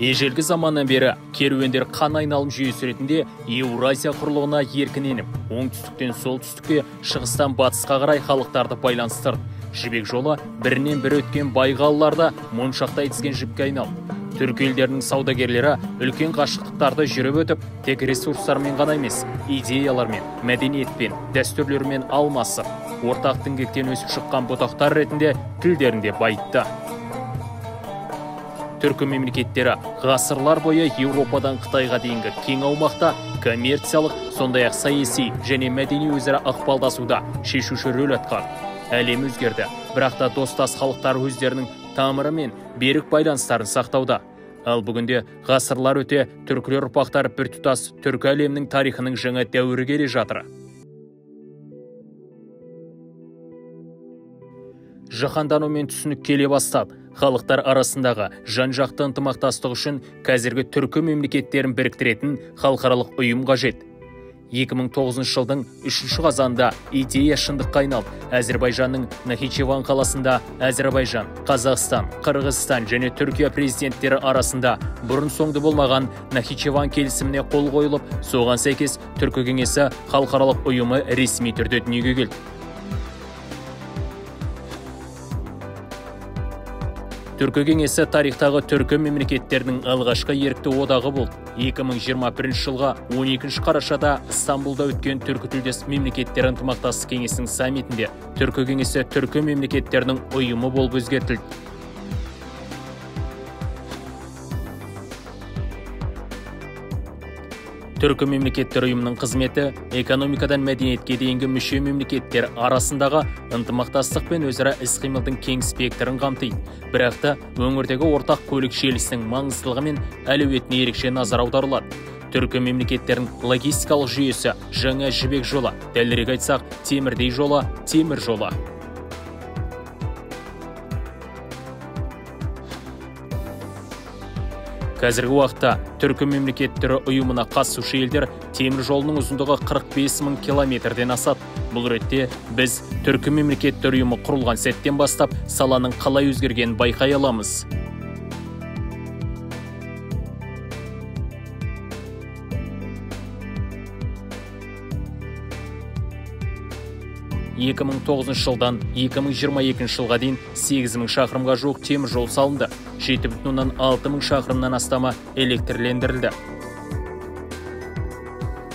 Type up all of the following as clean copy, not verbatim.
Ежелгі заманнан бері керуендер қан айналым жүйесі ретінде Еуразия құрлығына еркін еніп, оңтүстіктен солтүстікке, шығыстан батысқа қарай халықтарды байланыстырды. Жібек жолы бірінен бірі өткен бай қалаларда моншақтай тізген жіпке айналды. Түркі елдерінің саудагерлері үлкен қашықтықтарды жүріп өтіп, тек ресурстармен ғана емес, идеялармен, мәдениетпен, дәстүрлермен алмасып, ортақ діңгектен өсіп шыққан бұтақтар ретінде тілдерін де байытты. Түркі мемлекеттері ғасырлар бойы Еуропадан Қытайға дейінгі кең аумақта коммерциялық, сондай-ақ саяси және мәдени өзара ықпалдасуда шешуші рөл атқарды. Әлем өзгерді, бірақ та достас халықтар өздерінің тамыры мен берік байланыстарын сақтауда. Ал бүгінде ғасырлар өте түркілер ұрпақтары біртұтас түркі әлемінің тарихының жаңа дәуірі келе жатыр. Жаһандану мен түсінік келе бастады. Халықтар арасындағы жан-жақты ынтымақтастық үшін қазіргі түркі мемлекеттерін біріктіретін халықаралық ұйым қажет. 2009 жылдың 3 қазанында идея шындыққа айналды. Әзербайжанның Нахичеван қаласында Әзербайжан, Қазақстан, Қырғызстан және Түркия президенттері арасында бұрын-соңды болмаған Нахичеван келісіміне қол қойылып, соған сәйкес Түркі кеңесі халықаралық ұйымы ресми түрде дүниеге келді. Түркі кеңесі тарихтағы түркі мемлекеттерінің алғашқы ерікті одағы болды. 2021 жылғы 12 қарашада Стамбулда өткен түркі тілдес мемлекеттер ынтымақтастық кеңесінің саммитінде Түркі кеңесі түркі мемлекеттерінің ұйымы болып өзгертілді. Түркі мемлекеттер ұйымының қызметі экономикадан мәдениетке дейінгі мүше мемлекеттер арасындағы ынтымақтастық пен өзара іс-қимылдың кең спектрін қамтиды. Бірақ та өңірдегі ортақ көлік желісінің маңыздылығы мен әлеуетіне ерекше назар аударылады. Түркі мемлекеттерінің логистикалық жүйесі жаңа жібек жолы, дәлірек айтсақ, темірдей жолы, темір жолы. Қазіргі уақытта Түркі мемлекеттері ұйымына қатысушы елдер темір жолының ұзындығы 45 мың километрден асады. Бұл ретте біз Түркі мемлекеттері ұйымы құрылған сәттен бастап саланың қалай өзгергенін байқай аламыз. ...2009 жылдан 2022 жылға дейін 8 мың шақырымға жуық темір жол салынды. 7,6 мың шақырымнан астамы электрлендірілді.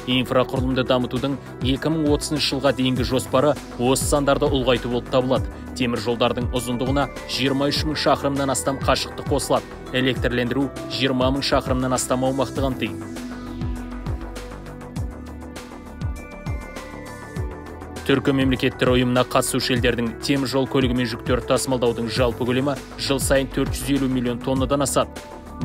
Инфрақұрылымды дамытудың 2030 жылға дейінгі жоспары осы сандарды ұлғайту болып табылады. Темір жолдардың ұзындығына 23 мың шақырымнан астам қашықтық қосылады. Электрлендіру 20 мың шақырымнан астам аумақты қамтиды. Түркі мемлекеттер ұйымына қатысушы елдердің темір жол көлігімен жүктерді тасымалдаудың жалпы көлемі жыл сайын 450 миллион тоннадан асады.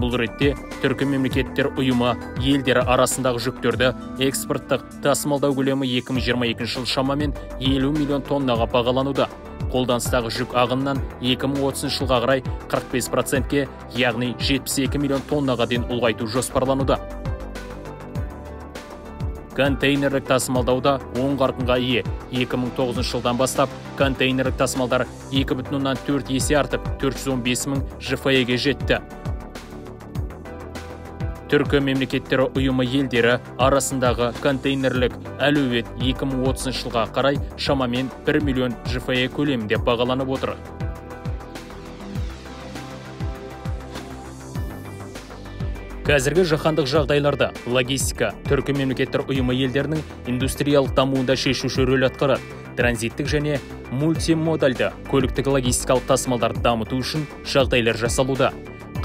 Бұл ретте Түркі мемлекеттер ұйымы елдері арасындағы жүктерді экспорттық тасымалдау көлемі 2022 жыл шамамен 50 миллион тоннаға бағалануда. Қолданыстағы жүк ағынынан 2030 жылға қарай 45%-ке, яғни 72 миллион тоннаға дейін ұлғайту жоспарлануда. Контейнерлік тасымалдауда оң қарқынға ие. 2009 жылдан бастап контейнерлік тасымалдар 2,4 есе артып 415 мың ЖФЕ-ге жетті. Түркі мемлекеттері ұйымы елдері арасындағы контейнерлік әлеует 2030 жылға қарай шамамен 1 миллион ЖФЕ көлемінде бағаланып отыр. Қазіргі жаһандық жағдайларда логистика Түркі мемлекеттер ұйымы елдерінің индустриялық дамуында шешуші рөл атқарады. Транзиттік және мультимодальды көліктік логистикалық тасымалдарды дамыту үшін жағдайлар жасалуда.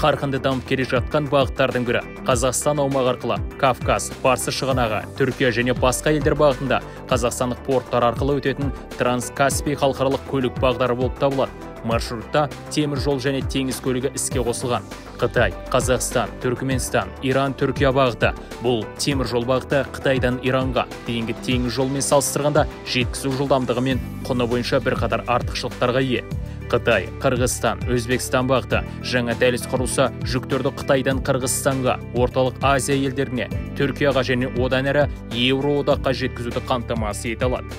Қарқынды дамып келе жатқан бағыттардың бірі Қазақстан аумағы арқылы Кавказ, Парсы шығанағы, Түркия және басқа елдер бағытында қазақстандық порттар арқылы өтетін Транскаспий халықаралық көлік бағдары болып табылады. Маршрутта темір жол және теңіз көлігі іске қосылған. Қытай, Қазақстан, Түркіменстан, Иран, Түркия бағыты. Бұл темір жол бағыты Қытайдан Иранға дейінгі теңіз жолымен салыстырғанда жеткізу жылдамдығы мен құны бойынша бірқатар артықшылықтарға ие. Қытай, Қырғызстан, Өзбекстан бағыты жаңа дәліз құрылса, жүктерді Қытайдан Қырғызстанға, Орталық Азия елдеріне, Түркияға және одан әрі Еуроодаққа жеткізуді қамтамасыз ете алады.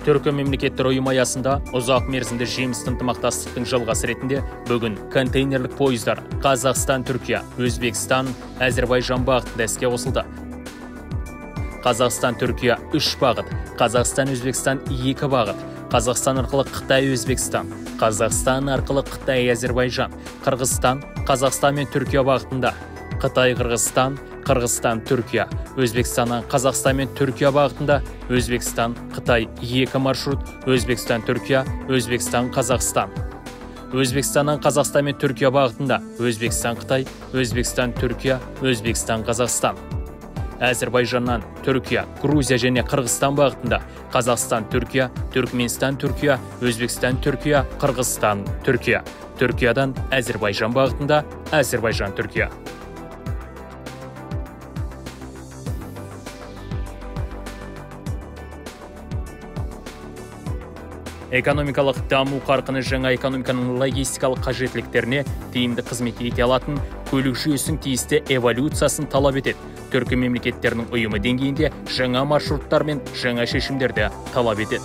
Түркі мемлекеттер ұйымы аясында ұзақ мерзімді жемісті ынтымақтастықтың жалғасы ретінде бүгін контейнерлік пойыздар Қазақстан, Түркия, Өзбекстан, Әзербайжан бағытында іске қосылды. Қазақстан, Түркия 3 бағыт, Қазақстан, Өзбекстан 2 бағыт, Қазақстан арқылы Қытай, Өзбекстан, Қазақстан арқылы Қытай, Әзербайжан, Қырғызстан, Қазақстан мен Түркия бағытында, Қытай, Қырғызстан, Қырғызстан, Түркия, Өзбекстаннан Қазақстан мен Түркия бағытында, Өзбекстан, Қытай 2 маршрут, Өзбекстан, Түркия, Өзбекстан, Қазақстан. Өзбекстаннан Қазақстан мен Түркия бағытында, Өзбекстан, Қытай, Өзбекстан, Түркия, Өзбекстан, Қазақстан. Әзербайжаннан Түркия, Грузия және Қырғызстан бағытында, Қазақстан, Түркия, Түркменстан, Түркия, Өзбекстан, Түркия, Қырғызстан, Түркия. Түркиядан Әзербайжан бағытында, Әзербайжан, Түркия. Экономикалық даму қарқыны жаңа экономиканың логистикалық қажеттіліктеріне тиімді қызмет ете алатын көлік жүйесінің тиісті эволюциясын талап етеді. Түркі мемлекеттерінің ұйымы деңгейінде жаңа маршруттар мен жаңа шешімдерді талап етеді.